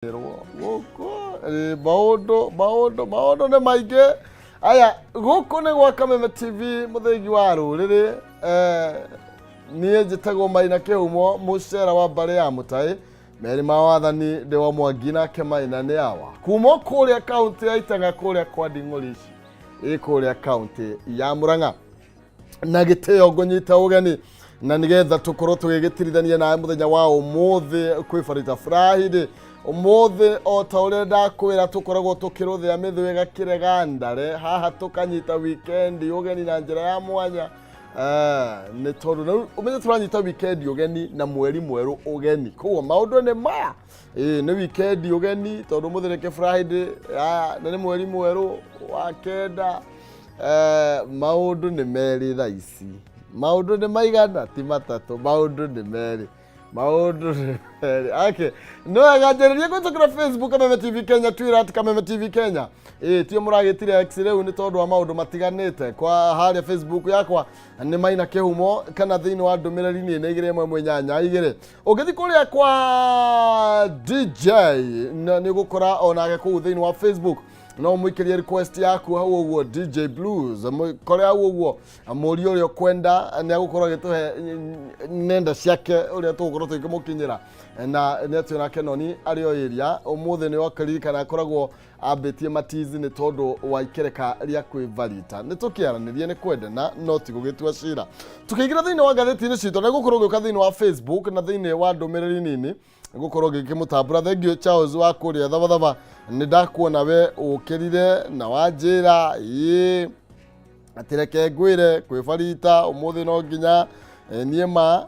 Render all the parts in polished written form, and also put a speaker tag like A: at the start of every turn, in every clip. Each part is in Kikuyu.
A: Gũkũ maũndũ maũndũ maũndũ nĩ maingĩ. Aya, gũkũ nĩ gwa Kameme TV, mũthengi wa rũrĩrĩ. Niĩ njĩtagwo Maina Kĩhumo, mũcera wa mbarĩ ya Mũtaĩ, merĩ ma wathani ndĩ wa Mwangi, nake Maina nĩ awa kuma kũrĩa kaũntĩ ya Itang'a, kũrĩa kwa Nding'ũri ici ĩ kũrĩa kaũntĩ ya Mũrang'a. Na gĩtĩo ngũnyita ũgeni na nĩgetha tũkorwo tũgĩgĩtirithania nawe mũthenya wa ũmũthĩ kwĩ Farita Friday. Ũmũthĩ o ta ũrĩa ndakwĩra, tũkoragwo tũkĩrũthĩa mĩthũ ĩgakĩrega ndare haha, tũkanyita weekend ũgeni na njĩra ya mwanya. Nĩ tondũ rĩu ũmenye tũranyita weekend ũgeni na mweri mwerũ ũgeni, koguo maũndũ nĩ maya. Ĩĩ, nĩ weekend ũgeni tondũ ũmũthĩ nĩ Friday, na nĩ mweri mwerũ wa 9. Maũndũ nĩ merĩ thaa ici, maũndũ nĩ maigana ti matatũ, maũndũ nĩ merĩ, maũndũ nĩ merĩ. Okay, no wega, njarĩrie kũhĩtũkĩra Facebook Kameme TV Kenya, Twitter @KamemeTVKenya. Ĩĩ, tio mũragĩtire X rĩu nĩ tondũ wa maũndũ matiganĩte. Kwa harĩa Facebook yakwa nĩ Maina Kĩhumo, kana thĩinĩ wa ndũmĩrĩri nĩ 21182. Ũngĩthiĩ kũrĩa kwa DJ na nĩ ũgũkora onake kũu thĩinĩ wa Facebook, no mũikĩrie request yaku hau ũguo. DJ Blues, kore hau ũguo, mũrie ũrĩa ũkwenda, nĩ agũkorwo agĩtũhe nenda ciake ũrĩa tũgũkorwo tũgĩkĩmũkinyĩra. Na nĩ atĩ onake noni arĩ o area ũmũthĩ nĩ wakaririkana akoragwo ambĩtie matizi nĩ tondũ wa ikereka rĩa kwĩvarita. Nĩ tũkĩaranĩrie, nĩ kwendana no ti gũgĩtua cira. Tũkĩingĩra thĩinĩ wa ngathĩti-inĩ citũ, na gũkorwo ũgĩũka thĩinĩ wa Facebook na thĩinĩ wa ndũmĩrĩri nini gũkorwo ngĩkĩmũtambũra. Thank you Charles wa kũrĩa Thabathaba, nĩ ndakuona we ũkĩrire na wanjĩra ĩĩ atĩ reke ngwĩre kwĩ barita ũmũthĩ no nginya niĩ ma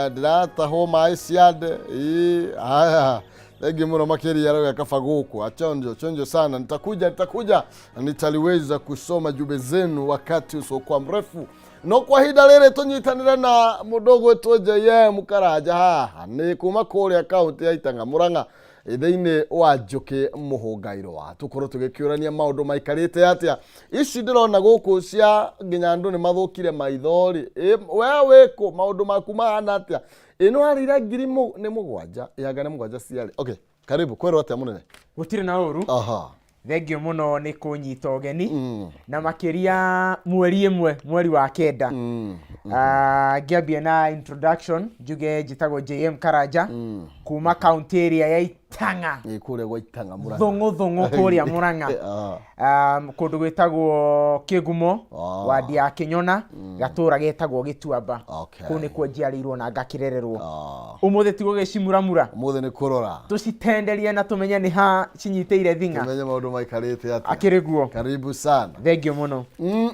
A: ndĩratahwo maĩ ciande. Ĩĩ haya, thank you mũno makĩria. Arauga kaba gũkũ achonjo chonjo sana, nitakuja, nitakuja, nitaliweza kusoma jumbe zenu wakati usiokuwa mrefu. No kwa ihinda rĩrĩ tũnyitanĩre na mũndũ ũgwĩtwo JM Karanja haha, nĩ kuma kũrĩa kaũntĩ ya Itang'a, Mũrang'a, thĩinĩ wa Njũkĩ Mũhũngairwa, tũkorwo tũgĩkĩũrania maũndũ maikarĩte atĩa. Ici ndĩrona gũkũ cia nginya andũ nĩ mathũkire maitho-rĩ, we wĩkũ? Maũndũ maku mahana atĩa? Ĩno arĩire ngiri nĩ 7 yanga nĩ 7 ciarĩ. Okay, karibu. Kwĩrwo atĩa, mũnene?
B: Gũtirĩ na ũru. Thengio mũno nĩ kũnyita ũgeni, na makĩria mweri 1, mweri wa 9. Ngĩambia na introduction, njuge njĩtagwo JM Karanja kuma kaunti ĩrĩa ya Itang'a.
A: Ĩ, kũrĩa gwa Itang'a, Mũrang'a.
B: Thũng'ũ thũng'ũ kũrĩa Mũrang'a. Kũndũ gwĩtagwo Kĩgumo, wadi ya Kĩnyona, gatũra getagwo Gĩtuamba. Kũu nĩkuo njiarĩirwo na ngakĩrererwo. Ũmũthĩ ti gũgĩcimuramura.
A: Ũmũthĩ nĩ kũrora.
B: Tũcitenderie na tũmenye nĩ ha cinyitĩire thing'a.
A: Tũmenye maũndũ maikarĩte atĩa.
B: Akĩrĩ guo.
A: Karibu sana.
B: Thengio mũno.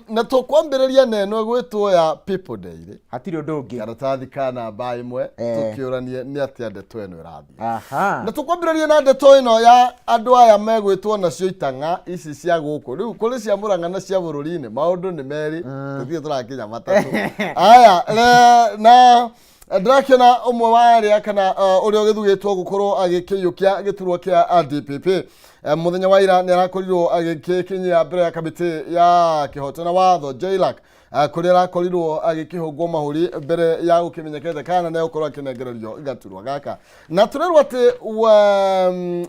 A: Na tũkwambĩrĩria na ĩno ĩgwĩtwo ya People Daily.
B: Hatirĩ ũndũ ũngĩ.
A: Karatathi ka namba 1, tũkĩũranie nĩ atĩa ndeto ĩno ĩrathiĩ. Na tũkwambĩrĩria na ndeto ĩno ya andũ aya megwĩtwo nacio Itang'a ici cia gũkũ. Rĩu kũrĩ cia Mũrang'a na cia bũrũri-inĩ, maũndũ nĩ merĩ, tũtirĩ tũrakinya matatũ aya. Na ndĩrakĩona ũmwe wa arĩa kana ũrĩa ũgĩthugĩtwo gũkorwo agĩkĩiyũkia gĩturwa kĩa DPP, mũthenya wa ira nĩ arakorirwo agĩkĩkinyia mbere ya kamĩtĩ ya kĩhoto na watho, JLAC, kũrĩa arakorirwo agĩkĩhũngwo mahũri mbere ya gũkĩmenyekete kana nĩ egũkorwo akĩnengererio gaturwa gaka. Na tũrerwo atĩ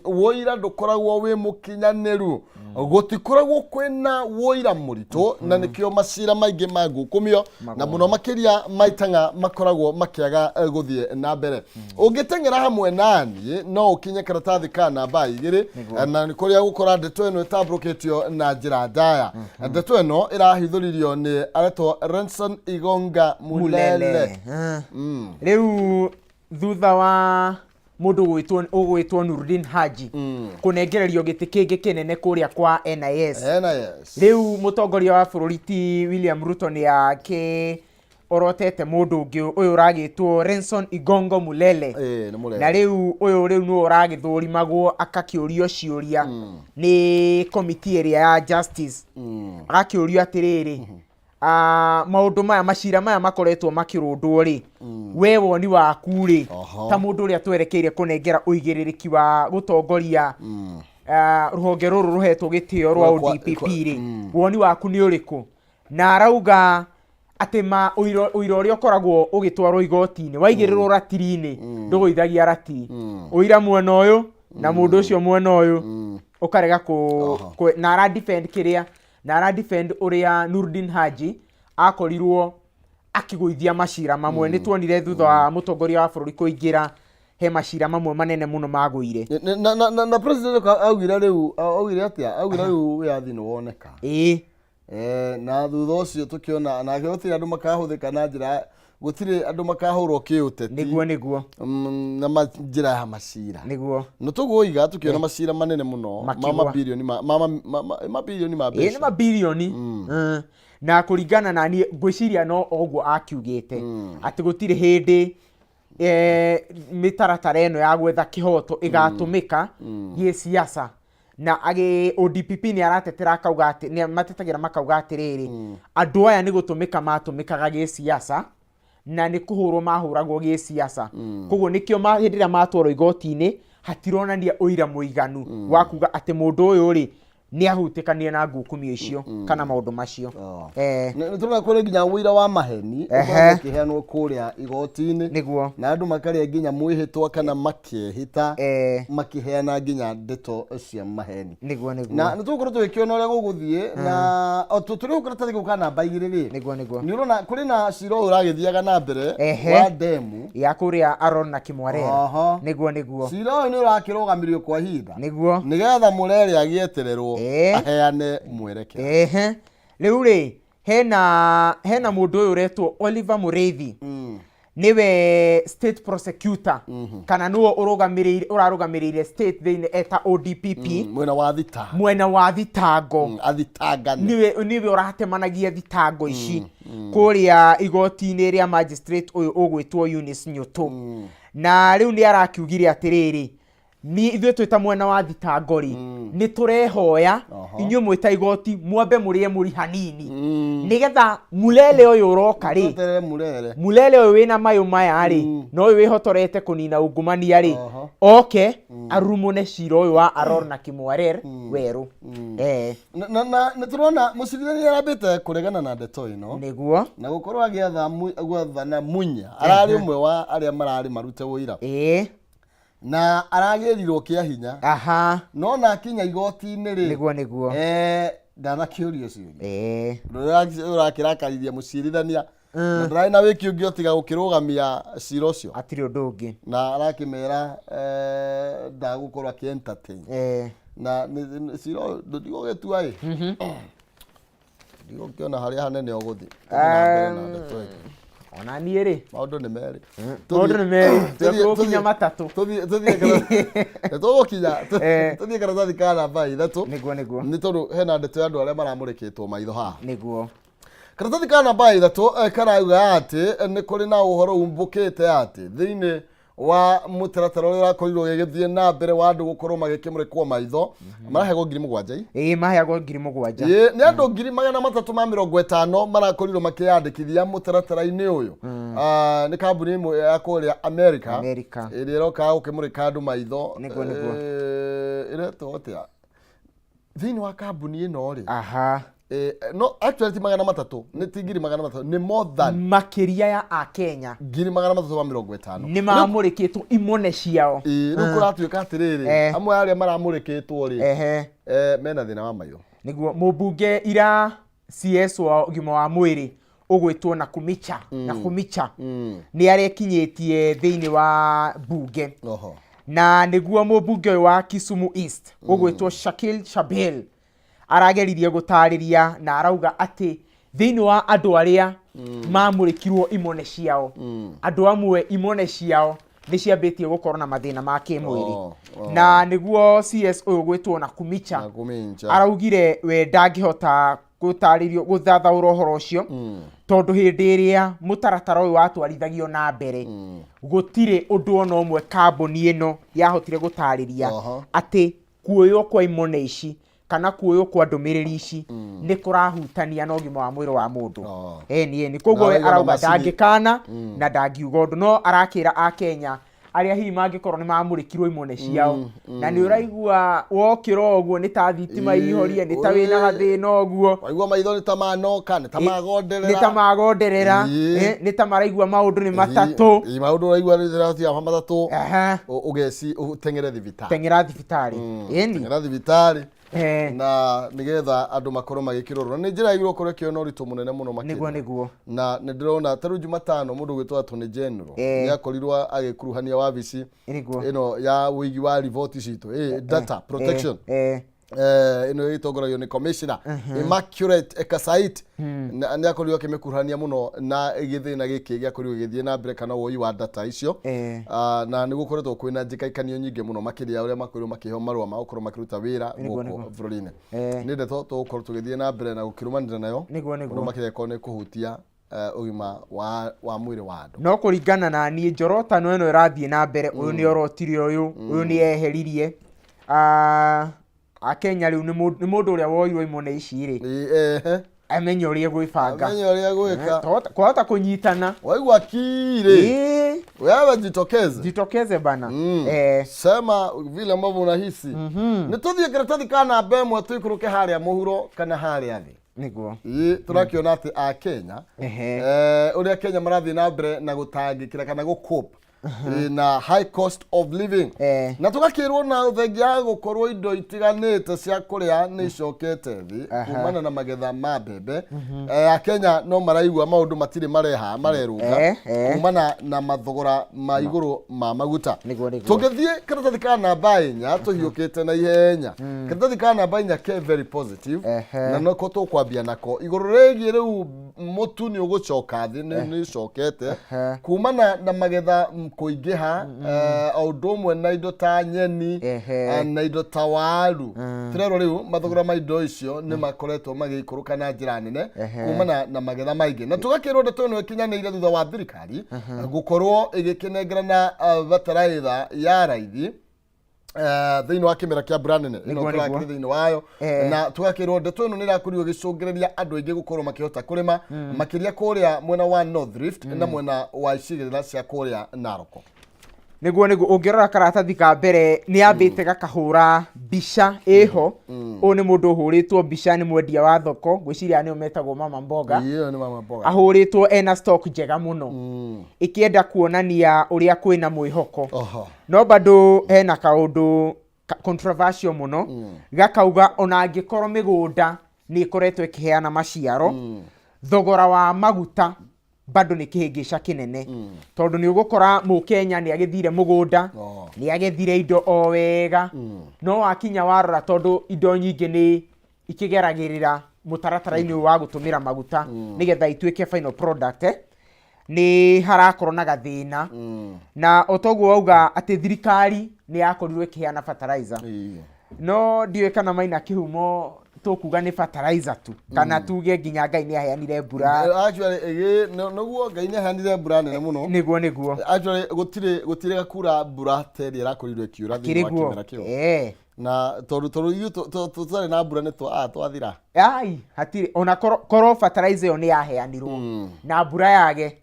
A: wũira ndũkoragwo wĩ mũkinyanĩru, gũtikoragwo kwĩna wũira mũritũ, na nĩkĩo macira maingĩ ma ngukumio na mũno makĩria maitang'a makoragwo makĩaga gũthiĩ na mbere. Ũngĩteng'era hamwe naniĩ no ũkinye karatathi ka namba 2, na nĩ kũrĩa gũkora ndeto ĩno ĩtambũrũkĩtio na njĩra ndaya. Ndeto ĩno ĩrahithũririo nĩ aretwo Renson Igonga Mulele.
B: Rĩu thutha wa mũndũ ũgwĩtwo Nurdin Haji kũnengererio gĩtĩ kĩngĩ kĩnene kũrĩa kwa NIS,
A: NIS.
B: Rĩu mũtongoria wa bũrũri ti William Ruto nĩ akĩ orotete mũndũ ũngĩ ũyũ ũragĩtwo Renson Igongo Mulele.
A: Ĩĩ, nĩ Mulele.
B: Na rĩu ũyũ rĩu nĩwe ũragĩthũrimagwo, akakĩũrio ciũria nĩ komiti ĩrĩa ya justice, agakĩũrio atĩrĩrĩ, maũndũ maya, macira maya makoretwo makĩrũndwo rĩ, we woni waku rĩ, ta mũndũ ũrĩa twerekeire kũnengera ũigĩrĩrĩki wa gũtongoria rũhonge rũrũ rũhetwo gĩtĩo rwa ODPP rĩ, woni waku nĩ ũrĩkũ? Na arauga atĩ ma ũira ũrĩa ũkoragwo ũgĩtwarwo igoti-inĩ waigĩrĩrwo ratiri-inĩ ndũgũithagia ratiri, ũira mwena ũyũ Na mũndũ ũcio mwena ũyũ ũkarega na ara defend kĩrĩa, na ara defend ũrĩa Nurdin Haji akorirwo akĩgũithia macira mamwe. Nĩ tuonire thutha wa mũtongoria wa bũrũri kũingĩra, he macira mamwe manene mũno magũire.
A: Na president augire rĩu, augire atĩa? Augire rĩu wĩyathi nĩ woneka. Na thutha ũcio tũkĩona nake gũtirĩ andũ makahũthĩka na njĩra, gũtirĩ andũ makahũrwo kĩũteti.
B: Nĩguo nĩguo.
A: Na njĩra ya macira. No tũgũiga tũkĩona macira manene mũno ma
B: Makĩgwa.
A: mabirioni ma mabirioni ma
B: Ĩĩ, nĩ
A: mbeca.
B: Mabirioni. Na kũringana na niĩ, ngwĩciria no ũguo akiugĩte atĩ gũtirĩ hĩndĩ mĩtaratara ĩno ya gwetha kĩhoto ĩgatũmĩka gĩsiasa. Na agĩ ODPP nĩ aratetera akauga atĩ nĩ matetagĩra makauga atĩrĩrĩ, andũ aya nĩ gũtũmĩka matũmĩkaga gĩsiasa na nĩ kũhũrwo mahũragwo gĩsiasa, koguo nĩkĩo hĩndĩ ĩrĩa matwarwo igoti-inĩ hatironania ũira mũiganu wa kuga atĩ mũndũ ũyũ rĩ nĩ ahutĩkanire na ngukumio icio kana maũndũ macio.
A: Oh. Nĩ tũrona kũrĩ nginya ũira wa maheni ũkoragwo ũkĩheanwo kũrĩa igoti-inĩ na andũ makarĩa nginya mwĩhĩtwa kana makehĩta makĩheana nginya ndeto cia maheni.
B: Nĩguo nĩguo.
A: Na nĩ tũgũkorwo tũgĩkĩona ũrĩa gũgũthiĩ na o tũrĩ gũkũ karatathi gũka ka namba 2 rĩ,
B: Nĩguo nĩguo.
A: Nĩ ũrona kũrĩ na cira ũyũ ũragĩthiaga na mbere wa ndemu
B: ya kũrĩa Aron na Kimwarer. Nĩguo nĩguo.
A: Cira ũyũ nĩ ũrakĩrũgamirio kwa ihinda nĩgetha Mũrere agĩetererwo aheane mwerekera.
B: Ehe, rĩu rĩ, hena mũndũ ũyũ ũretwo Oliver Mũrĩithi, nĩwe state prosecutor kana nĩwe ũrũgamĩrĩire, ũrarũgamĩrĩire state thĩinĩ eta ODPP.
A: Mwena wa thita.
B: Mwena wa thitango.
A: Athitangane.
B: Nĩwe ũratemanagia thitango ici kũrĩa igoti-inĩ rĩa magistrate ũyũ ũgwĩtwo Eunice Nyũtũ. Na rĩu nĩ arakiugire atĩrĩrĩ, ni ithuĩ twĩ ta mwena wa thitango rĩ, nĩ tũrehoya inyuĩ mwĩ ta igoti mwambe mũrĩe mũri hanini nĩgetha Mulele ũyũ ũroka rĩ,
A: Tweterere Mũrere.
B: Mulele ũyũ wĩna mayũ maya rĩ, na ũyũ wĩhotorete kũnina ungumania rĩ, oke arurumũne cira ũyũ wa Aror na Kimwarer werũ.
A: Na nĩ tũrona mũcirithania arambĩte kũregana na ndeto ĩno na gũkorwo agĩatha gwathana Munya ararĩ ũmwe wa arĩa mararĩ marute ũira na aragĩrirwo kĩa hinya, no na akinya igoti-inĩ rĩ,
B: Nĩguo nĩguo.
A: Ndanakĩũrio ciũria. Ũndũ ũrĩa ũrakĩrakaririe mũcirithania na ndararĩ na wĩki ũngĩ o tiga gũkĩrũgamia cira ũcio.
B: Hatirĩ ũndũ ũngĩ.
A: Na arakĩmera ndagũkorwo akĩ entertain na cira ũyũ ndũtigũgĩtua ĩ, ndigũkĩona harĩa hanene ũgũthiĩ. Tũthiĩ na mbere na ndeto ĩngĩ.
B: Ona niĩ rĩ,
A: Maũndũ nĩ merĩ.
B: Maũndũ nĩ merĩ, tũgũkinya matatũ.
A: Tũgũkinya. Tũthiĩ karatathi ka namba 3.
B: Nĩguo nĩguo.
A: Nĩ tondũ hena ndeto ya andũ arĩa maramũrĩkĩtwo maitho haha. Karatathi ka namba 3 karauga atĩ nĩ kũrĩ na ũhoro umbũkĩte atĩ thĩinĩ wa mũtaratara ũrĩa ũrakorirwo ũgĩgĩthiĩ na mbere wa andũ gũkorwo magĩkĩmũrĩkwo maitho, maraheagwo 7,000.
B: Ĩĩ, maheagwo 7,000.
A: Ĩĩ, nĩ andũ 350,000 marakorirwo makĩyandĩkithia mũtaratara-inĩ ũyũ. Ah, nĩ kambuni ĩmwe ya kũrĩa America
B: America.
A: ĩrĩa ĩroka gũkĩmũrĩka andũ maitho.
B: Nĩguo, nĩguo.
A: Ĩretwo atĩa thĩinĩ wa kambuni ĩno rĩ? No actually ti 300, nĩ ti 300,000, nĩ more than
B: Makĩria ya akenya
A: 350,000
B: nĩ mamũrĩkĩtwo imone ciao.
A: Ĩĩ, rĩu kũratuĩka atĩrĩrĩ, amwe arĩa maramũrĩkĩtwo rĩ, mena thĩna wa maitho.
B: Nĩguo mũmbunge ira CS wa ũgima wa mwĩrĩ ũgwĩtwo Nakhumicha, Nakhumicha nĩ arekinyĩtie thĩinĩ wa mbunge. Na nĩguo mũmbunge ũyũ wa Kisumu East ũgwĩtwo Shakil Shabel arageririe gũtarĩria na arauga atĩ thĩinĩ wa andũ arĩa mamũrĩkirwo imone ciao, andũ amwe imone ciao nĩ ciambĩtie gũkorwo na mathĩna ma kĩmwĩrĩ. Na nĩguo CS ũyũ gwĩtwo Nakhumicha
A: Nakhumicha.
B: araugire we ndangĩhota gũtarĩrio gũthathaũra ũhoro ũcio tondũ hĩndĩ ĩrĩa mũtaratara ũyũ watwarithagio na mbere, gũtirĩ ũndũ ona ũmwe kambuni ĩno yahotire gũtarĩria atĩ kuoywo kwa imone ici kana kuoywo kwa ndũmĩrĩri ici nĩ kũrahutania na ũgima wa mwĩrĩ wa mũndũ. Ĩni ĩni, koguo we
A: Na arauga
B: arauga
A: macini-
B: ndangĩkana na ndangiuga ũndũ, no arakĩra akenya Arĩa hihi mangĩkorwo nĩ mamũrĩkirwo imone ciao, na nĩ ũraigua wokĩra ũguo nĩ ta thitima ihorie, nĩ ta wĩna gathĩna ũguo.
A: Waigua maitho nĩ ta manoka, nĩ ta magonderera.
B: Nĩ ta magonderera. Nĩ ta maraigua maũndũ nĩ matatũ.
A: Ĩĩ, maũndũ ũraigua nĩ ta matatũ. Ũgeci ũteng'ere thibitarĩ.
B: Teng'era thibitarĩ, ĩni.
A: Teng'era thibitarĩ na nĩgetha andũ makorwo magĩkĩrorwo, na nĩ njĩra yagĩrĩirwo gũkorwo ĩkĩoywo na ũritũ mũnene mũno makĩria.
B: Nĩguo.
A: Na nĩ ndĩrona ta rĩu Jumatano mũndũ ũgwĩtwo Attorney General nĩ akorirwo agĩkuruhania wabici ĩno ya ũigi wa riboti citũ, data protection, ĩno ĩtongoragio nĩ commissioner Immaculate Kasait, na nĩ akorirwo akĩmĩkuruhania mũno na gĩthĩna gĩkĩ gĩakorirwo gĩgĩthiĩ na mbere kana woi wa data icio. Ah, na nĩ gũkoretwo kwĩna njĩkaĩkanio nyingĩ mũno makĩria ũrĩa makorirwo makĩheo marũa ma gũkorwo makĩruta wĩra gũkũ bũrũri-inĩ. Nĩ ndeto tũgũkorwo tũgĩthiĩ na mbere na gũkĩrũmanĩra nayo mũno makĩria korwo nĩ kũhutia ũgima wa mwĩrĩ wa andũ.
B: No kũringana na niĩ, njorotano ĩno ĩrathiĩ na mbere, ũyũ nĩ orotire ũyũ, ũyũ nĩ eheririe. Ah, akenya rĩu nĩ mũndũ ũrĩa woirwo imone ici rĩ, amenye ũrĩa egwĩbanga.
A: Amenye ũrĩa gwĩka.
B: Kwahota kũnyitana.
A: Waigua kirĩ, wewe jitokeze.
B: Jitokeze bana.
A: Sema vile ambavyo unahisi. Nĩ tũthiĩ karatathi ka namba 1, tũikũrũke harĩa mũhuro kana harĩa thĩ. Ĩ, tũrakĩona atĩ akenya, ũrĩa Kenya marathiĩ na mbere na gũtangĩkĩra kana gũcope na high cost of living, na tũgakĩrwo na thengia ya gũkorwo indo itiganĩte cia kũrĩa nĩ icokete thĩ kumana na magetha ma mbembe, akenya no maraigua maũndũ matirĩ mareha marerũnga kumana na mathogora ma igũrũ ma maguta.
B: Nĩguo nĩguo.
A: Tũngĩthiĩ karatathi ka namba 4, tũhiũkĩte na ihenya, karatathi ka namba 4 ke very positive, na noko tũkwambia nako igũrũ rĩgiĩ rĩu mũtu nĩ ũgũcoka thĩ, nĩ ũcokete kumana na magetha kũingĩha, o ũndũ ũmwe na indo ta nyeni, na indo ta waru. Tũrerwo rĩu mathogora ma indo icio nĩ makoretwo magĩikũrũka na njĩra nene kumana na magetha maingĩ, na tũgakĩrwo ndeto ĩno ĩkinyanĩire thutha wa thirikari gũkorwo ĩgĩkĩnengerana bataraitha ya raithi thĩinĩ wa kĩmera kĩa mbura nene ĩno tũrakĩrĩ thĩinĩ wayo. Na tũgakĩrwo ndeto ĩno nĩ ĩrakorirwo ĩgĩcũngĩrĩria andũ aingĩ gũkorwo makĩhota kũrĩma, makĩria kũrĩa mwena wa North Rift na mwena wa icigĩrĩra cia kũrĩa Narok.
B: Nĩguo, ũngĩrora karatathi ka mbere, nĩ yambĩte gakahũra mbica ĩho. Ũyũ nĩ mũndũ ũhũrĩtwo mbica nĩ mwendia wa thoko, ngwĩciria nĩo metagwo mama mboga.
A: Ĩyo nĩ mama mboga.
B: Ahũrĩtwo ena stock njega mũno, ĩkĩenda kuonania ũrĩa kwĩna mwĩhoko. No bado hena kaũndũ controversial mũno, gakauga ona angĩkorwo mĩgũnda nĩ ĩkoretwo ĩkĩheana maciaro, thogora wa maguta bado nĩ kĩhĩngĩca kĩnene, tondũ nĩ ũgũkora mũkenya nĩ agĩthire mũgũnda, nĩ agethire indo o wega, no wakinya warora, tondũ indo nyingĩ nĩ ikĩgeragĩrĩra mũtaratara-inĩ ũyũ wa gũtũmĩra maguta nĩgetha ituĩke final product, nĩ harakorwo na gathĩna. Na o toguo wauga atĩ thirikari nĩ yakorirwo ĩkĩheana fertilizer, no ndiũĩ kana Maina Kĩhumo tũkuga nĩ fertilizer tu kana tuge nginya Ngai nĩ aheanire mbura.
A: Actually, nĩguo Ngai nĩ aheanire mbura nene mũno.
B: Nĩguo.
A: Actually, gũtirĩ gakura mbura ta ĩrĩa ĩrakorirwo ĩkiura thĩinĩ wa
B: kĩrĩguo
A: kĩmera kĩu, na tondũ ithuĩ tũtarĩ na mbura nĩ twathira.
B: Ai, hatirĩ ona korwo fertilizer ĩyo nĩ yaheanirwo na mbura yage,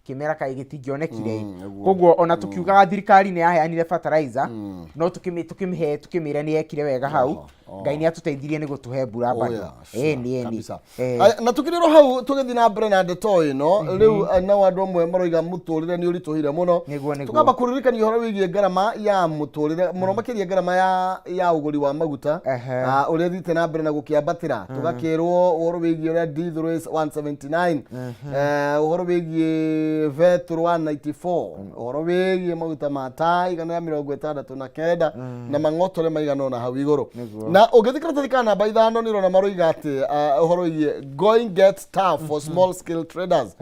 B: kĩmera kaĩ gĩtingĩonekire. Koguo ona tũkiugaga thirikari nĩ yaheanire fertilizer, no tũkĩmĩhe, tũkĩmĩre nĩ yekire wega hau. Ngai nĩ atũteithirie nĩ gũtũhe mbura bado. Ĩni.
A: Kabisa. Aya, na tukĩrĩrwo hau tũgĩthiĩ na mbere na ndeto ĩno rĩu, nao andũ amwe maroiga mũtũrĩre nĩ ũritũhire mũno.
B: Nĩguo.
A: Tũkamba kũririkania ũhoro wĩgiĩ ngarama ya mũtũrĩre mũno, makĩria ngarama ya ũgũri wa maguta, ũrĩa ĩthiĩte na mbere na gũkĩambatĩra. Tũgakĩrwo ũhoro wĩgiĩ ũrĩa diesel is 179, ũhoro wĩgiĩ betũrũ 194, ũhoro wĩgiĩ maguta ma tai 169 na mang'otore maigana ũna hau igũrũ. Na ũngĩthiĩ karatathi ka namba 5, nĩ ũrona maroiga atĩ ũhoro wĩgiĩ going gets tough for small scale traders.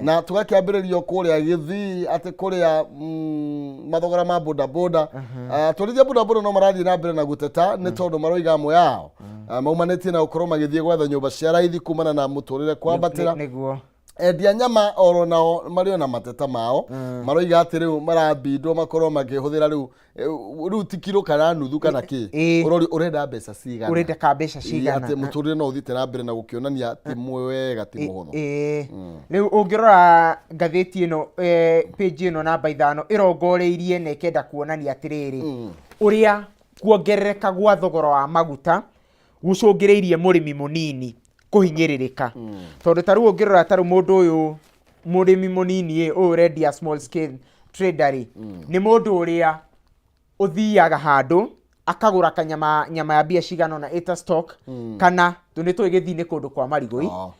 A: Na tũgakĩambĩrĩrio kũrĩa Gĩthii atĩ kũrĩa mathogora ma bodaboda, atwarithia bodaboda no marathiĩ na mbere na gũteta, nĩ tondũ maroiga amwe ao maumanĩtie na gũkorwo magĩthiĩ gwetha nyũmba cia raithi kumana na mũtũrĩre kwambatĩra. Endia nyama oro nao marĩ ona mateta mao, maroiga atĩ rĩu marambindwo makorwo makĩhũthĩra rĩu rĩu ti kiro kana nuthu kana kĩ. Ũrori ũrenda mbeca cigana?
B: Ũrenda ka mbeca cigana?
A: Atĩ mũtũrĩre no ũthiĩte na mbere na gũkĩonania ti mwega, ti mũhũthũ.
B: Rĩu ũngĩrora ngathĩti ĩno, page ĩno namba 5 ĩrongoreirie na ĩkenda kuonania atĩrĩrĩ, ũrĩa kuongerereka gwa thogora wa maguta gũcũngĩrĩirie mũrĩmi mũnini kũhinyĩrĩrĩka, tondũ ta rĩu ũngĩrora ta rĩu mũndũ ũyũ mũrĩmi mũnini ĩ, ũyũ ũrendia small scale trader rĩ, nĩ mũndũ ũrĩa ũthiaga handũ akagũra kanyama, nyama ya mbia cigana ũna ĩta stock, kana tũ nĩ tũĩ gĩthii nĩ kũndũ kwa marigũ ĩ,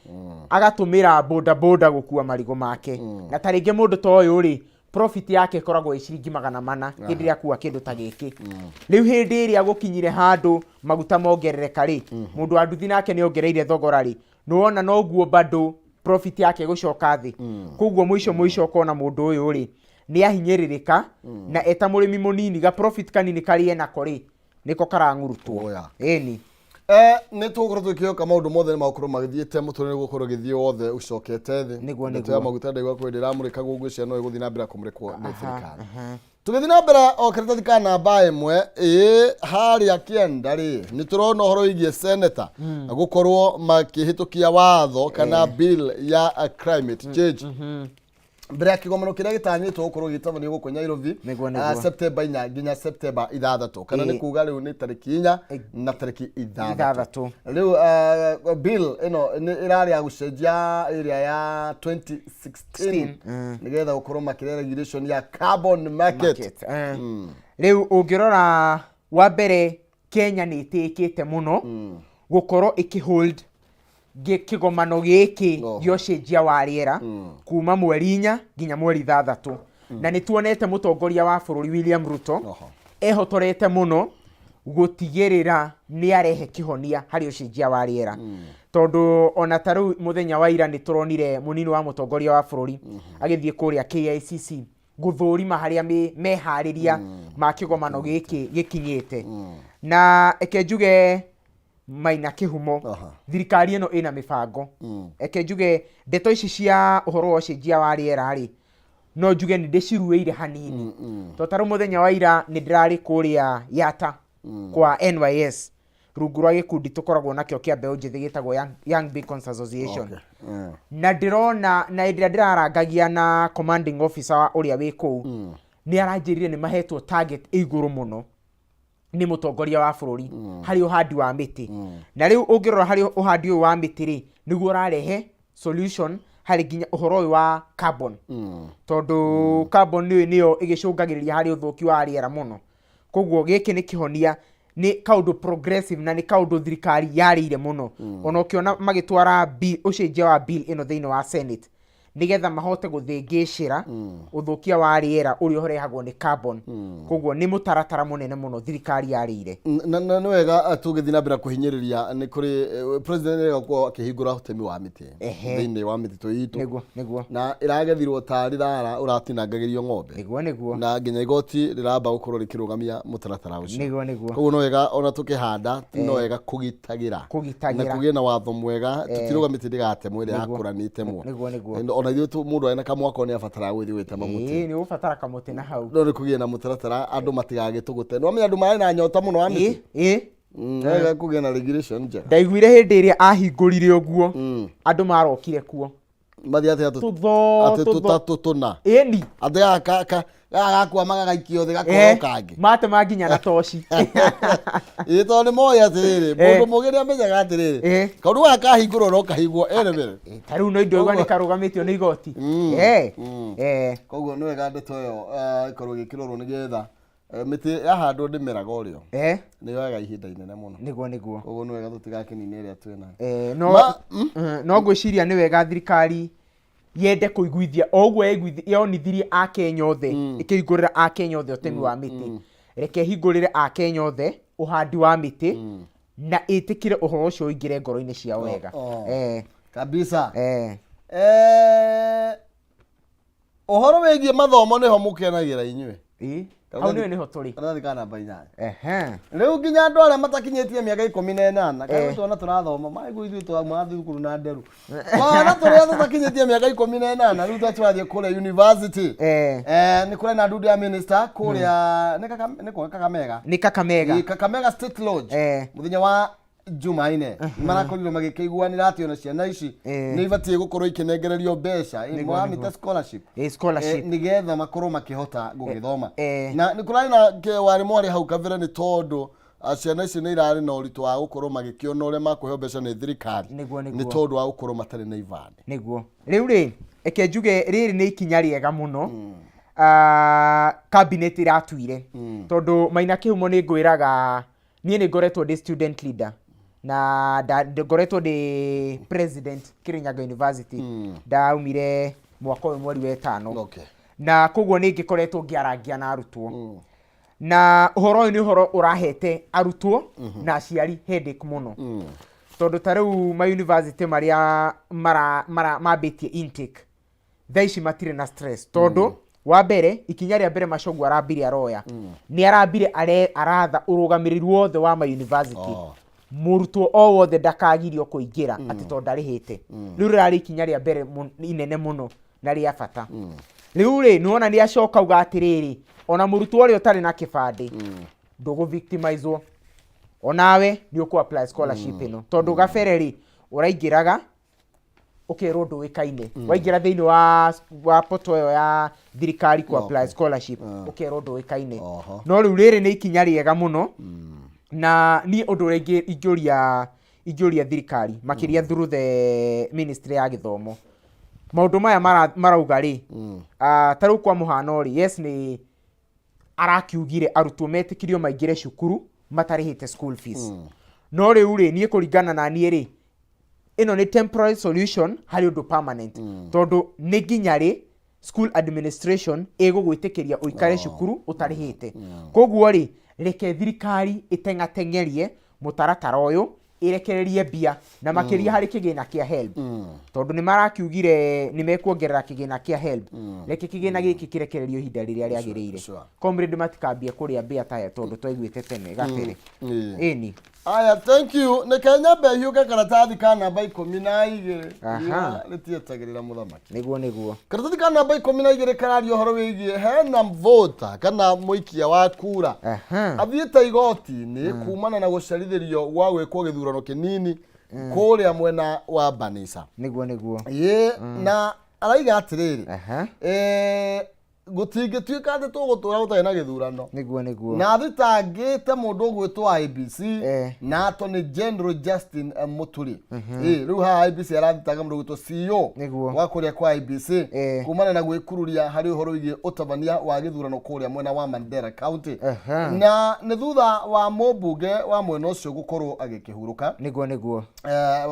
B: agatũmĩra boda boda gũkua marigũ make, na ta rĩngĩ mũndũ ta ũyũ rĩ, profit yake ĩkoragwo ĩ ciringi 400 hĩndĩ ĩrĩa akua kĩndũ ta gĩkĩ. Rĩu hĩndĩ ĩrĩa gũkinyire handũ maguta mongerereka rĩ, mũndũ wa nduthi nake nĩ ongereire thogora rĩ, nĩwona noguo bado profit yake ĩgũcoka thĩ. Koguo mũico mũico ũkona mũndũ ũyũ rĩ, nĩ ahinyĩrĩrĩka, na eta mũrĩmi mũnini ga profit kanini karĩa enako rĩ, nĩko karang'urutwo.
A: Oya.
B: Ĩni.
A: Nĩ tũgũkorwo tũkĩhoka maũndũ mothe nĩ magũkorwo magĩthiĩte mũtũrĩre gũkorwo gĩthiĩ wothe ũcokete thĩ.
B: Nĩguo.
A: Ndeto ya maguta ndaigua kwĩ ndĩramũrĩkagwo, ngwĩciria no ĩgũthiĩ na mbere kũmũrĩkwo nĩ thirikari. Tũgĩthiĩ na mbere o karatathi ka namba 1 ĩĩ harĩa kĩanda rĩ, nĩ tũrona ũhoro wĩgiĩ seneta gũkorwo makĩhĩtũkia watho kana bill ya climate change mbere ya kĩgomano kĩrĩa gĩtanyĩtwo gũkorwo gĩgĩtabanio gũkũ Nairobi September 4 nginya September 6, kana nĩ kuga rĩu nĩ tarĩki 4 na tarĩki 6.
B: 6.
A: Rĩu bill ĩno nĩ ĩrarĩ ya gũcenjia ĩrĩa ya 2016 nĩgetha gũkorwo makĩrĩa regulation ya carbon market.
B: Market. Rĩu ũngĩrora wa mbere, Kenya nĩ ĩtĩĩkĩte mũno gũkorwo ĩkĩhold kĩgomano gĩkĩ gĩa ũcenjia wa rĩera kuma mweri 4 nginya mweri 6, na nĩ tuonete mũtongoria wa bũrũri William Ruto ehotorete mũno gũtigĩrĩra nĩ arehe kĩhonia harĩ ũcenjia wa rĩera, tondũ ona ta rĩu mũthenya wa ira nĩ tũronire mũnini wa mũtongoria wa bũrũri agĩthiĩ kũrĩa KICC gũthũrima harĩa meharĩria ma kĩgomano gĩkĩ gĩkinyĩte. Na eke njuge Maina Kĩhumo, thirikari ĩno ĩna mĩbango. Eke njuge ndeto ici cia ũhoro wa ũcenjia wa rĩera rĩ, no njuge nĩ ndĩciruĩire hanini, tondũ ta rĩu mũthenya wa ira nĩ ndĩrarĩ kũrĩa Yata kwa NYS rungu rwa gĩkundi tũkoragwo nakĩo kĩa mbeũ njĩthĩ gĩtagwo Young Beacons Association. Na ndĩrona na hĩndĩ ĩrĩa ndĩrarangagia na commanding officer wa ũrĩa wĩ kũu, nĩ aranjĩrire nĩ mahetwo target ĩ igũrũ mũno nĩ mũtongoria wa bũrũri harĩ ũhandi wa mĩtĩ. Na rĩu ũngĩrora harĩ ũhandi ũyũ wa mĩtĩ rĩ, nĩguo ũrarehe solution harĩ nginya ũhoro ũyũ wa carbon, tondũ carbon nĩyo nĩyo ĩgĩcũngagĩrĩria harĩ ũthũki wa rĩera mũno. Koguo gĩkĩ nĩ kĩhonia, nĩ kaũndũ progressive na nĩ kaũndũ thirikari yarĩire mũno. Ona ũkĩona magĩtwara bill, ũcenjia wa bill ĩno thĩinĩ wa Senate nĩgetha mahote gũthĩngĩcĩra ũthũkia wa rĩera ũrĩa ũrehagwo nĩ carbon. Koguo nĩ mũtaratara mũnene mũno thirikari yarĩire.
A: Na nĩ wega tũgĩthiĩ na mbere kũhinyĩrĩria nĩ kũrĩ president nĩ gũkorwo akĩhingũra ũtemi wa mĩtĩ thĩinĩ wa mĩtitũ itũ.
B: Nĩguo nĩguo.
A: Na ĩragethirwo tarĩ thara ũratinangagĩrio ng'ombe.
B: Nĩguo nĩguo.
A: Na nginya igoti rĩramba gũkorwo rĩkĩrũgamia mũtaratara ũcio.
B: Nĩguo nĩguo.
A: Koguo no wega ona tũkĩhanda no wega kũgitagĩra
B: Kũgitagĩra.
A: Na kũgĩe na watho mwega tũtirauga mĩtĩ ndĩgatemwo, ĩrĩa yakũra nĩ ĩtemwo.
B: Nĩguo nĩguo.
A: Ona ithuĩ mũndũ arĩ na kamwako nĩ abataraga gũgĩthiĩ gwĩtema mũtĩ.
B: Ĩĩ, nĩ ũgũbatara kamũtĩ na hau.
A: No nĩ kũgĩe na mũtaratara andũ matigagĩtũgũte. Nĩwamenya andũ marĩ na nyota mũno wa mĩtĩ.
B: Ĩĩ.
A: Wega kũgĩe na regulation njega.
B: Ndaiguire hĩndĩ ĩrĩa ahingũrire ũguo, andũ marokire kuo
A: Mathiĩ atĩ
B: tũtho
A: atĩ
B: tũtho.
A: Tũtatũ tũna.
B: Ĩni.
A: Atĩ gaka gaka gakwama gagaikio thĩ gakorwo kangĩ.
B: Matema nginya na toci.
A: Ĩĩ, tondũ nĩ moĩ atĩrĩrĩ, mũndũ mũgĩ nĩ amenyaga atĩrĩrĩ, kaũndũ gaka kahingũrwo no kahingwo ene mbere.
B: Ta rĩu no indo nĩ karũgamĩtio nĩ igoti.
A: Koguo nĩ wega ndeto ĩyo ĩkorwo ĩgĩkĩrorwo nĩgetha mĩtĩ yahandwo ndĩmeraga ũrĩo. Nĩ yoyaga ihinda inene mũno.
B: Nĩguo nĩguo.
A: Koguo nĩ wega tũtigakĩnine ĩrĩa twĩnayo.
B: No no ngwĩciria nĩ wega thirikari yende kũiguithia o ũguo yonithirie akenya othe, ĩkĩhingũrĩra akenya othe ũtemi wa mĩtĩ, reke ĩhingũrĩre akenya othe ũhandi wa mĩtĩ na ĩtĩkĩre ũhoro ũcio ũingĩre ngoro-inĩ ciao wega.
A: Kabisa. Ũhoro wĩgiĩ mathomo nĩho mũkenagĩra inyuĩ.
B: Ĩ. Hau nĩwe nĩho tũrĩ.
A: Karatathi ka namba 8.
B: Ehe.
A: Rĩu nginya andũ arĩa matakinyĩtie mĩaka 18, kana twana tũrathoma maĩguo ithuĩ twauma thukuru na nderu, twana tũrĩa tũtakinyĩtie mĩaka 18, rĩu tũrathiĩ kũrĩa university. Nĩ kũrĩ na ndundu ya minister kũrĩa nĩ nĩ kwa Kakamega.
B: Nĩ Kakamega.
A: Ĩ, Kakamega State Lodge. Mũthenya wa Jumaine marakorirwo magĩkĩiguanĩra atĩ ona ciana ici nĩ ibatiĩ gũkorwo ikĩnengererio mbeca, mũramĩta scholarship.
B: Scholarship.
A: Nĩgetha makorwo makĩhota gũgĩthoma. Na nĩ kũrarĩ na warĩ mwarĩ hau kabere, nĩ tondũ ciana ici nĩ irarĩ na ũritũ wa gũkorwo magĩkĩona ũrĩa makũheo mbeca nĩ thirikari,
B: Nĩguo.
A: nĩ tondũ wa gũkorwo matarĩ na ibandĩ.
B: Nĩguo. Rĩu rĩ, reke njuge rĩrĩ nĩ ikinya rĩega mũno cabinet ĩratuire, tondũ Maina Kĩhumo, nĩ ngwĩraga niĩ nĩ ngoretwo ndĩ student leader na ngoretwo ndĩ president Kirinyaga University. Ndaumire mwaka ũyũ mweri wa ĩtano. Na koguo nĩ ngĩkoretwo ngĩarangia na arutwo, na ũhoro ũyũ nĩ ũhoro ũrahete arutwo na aciari headache mũno, tondũ ta rĩu ma university marĩa mambĩtie intake thaa ici matirĩ na stress, tondũ wa mbere, ikinya rĩa mbere Machogu arambire aroya nĩ arambire aratha ũrũgamĩrĩri wothe wa ma university, mũrutwo o wothe ndakagirio kũingĩra atĩ tondũ ndarĩhĩte. Rĩu rĩrarĩ ikinya rĩa mbere inene mũno na rĩa bata. Rĩu rĩ, nĩwona nĩ acoka auga atĩrĩrĩ, ona mũrutwo ũrĩa ũtarĩ na kĩbandĩ ndũgũ victimizwo, onawe nĩ ũkũ apply scholarship ĩno, tondũ gabere rĩ, ũraingĩraga ũkerwo ndũĩkaine. Waingĩra thĩinĩ wa poto ĩyo ya thirikari ku apply scholarship, ũkerwo ndũĩkaine. No rĩu rĩrĩ nĩ ikinya rĩega mũno, na niĩ ũndũ ũrĩa ingĩũria thirikari makĩria through the ministry ya gĩthomo, maũndũ maya marauga rĩ, ta rĩu kwa mũhano rĩ, yes, nĩ arakiugire arutwo metĩkirio maingĩre cukuru matarĩhĩte school fees, no rĩu rĩ, niĩ kũringana na niĩ rĩ, ĩno nĩ temporary solution harĩ ũndũ permanent, tondũ nĩ nginya rĩ school administration ĩgũgwĩtĩkĩria ũikare cukuru ũtarĩhĩte? Koguo rĩ, reke thirikari ĩteng'ateng'erie mũtaratara ũyũ, ĩrekererie mbia na makĩria harĩ kĩgĩna kĩa HELB, tondũ nĩ marakiugire nĩ mekuongerera kĩgĩna kĩa HELB. Reke kĩgĩna gĩkĩ kĩrekererio ihinda rĩrĩa rĩagĩrĩire. Comrade matikambie kũrĩa mbĩa taya, tondũ twaiguĩte tene gabere. Ĩni.
A: Aya, thank you. Nĩ nyambe hiũke karatathi ka namba 12. Rĩtietagĩrĩra mũthamaki.
B: Nĩguo.
A: Karatathi ka namba 12 kararia ũhoro wĩgiĩ hena voter kana mũikia wa kura athiĩte igoti-inĩ kumana na gũcerithĩrio gwa gwĩkwo gĩthurano kĩnini kũrĩa mwena wa Banisa.
B: Nĩguo.
A: Ĩĩ, na araiga atĩrĩrĩ, gũtingĩtuĩka atĩ tũgũtũra gũtarĩ na gĩthurano.
B: Nĩguo.
A: Na thitangĩte mũndũ ũgwĩtwo IEBC na Attorney General Justin Muturi. Rĩu haha IEBC arathitanga mũndũ ũgwĩtwo CEO wa kũrĩa kwa IEBC kumana na gwĩkururia harĩ ũhoro wĩgiĩ ũtabania wa gĩthurano kũrĩa mwena wa Mandera County. Na nĩ thutha wa mũmbunge wa mwena ũcio gũkorwo agĩkĩhurũka,
B: Nĩguo.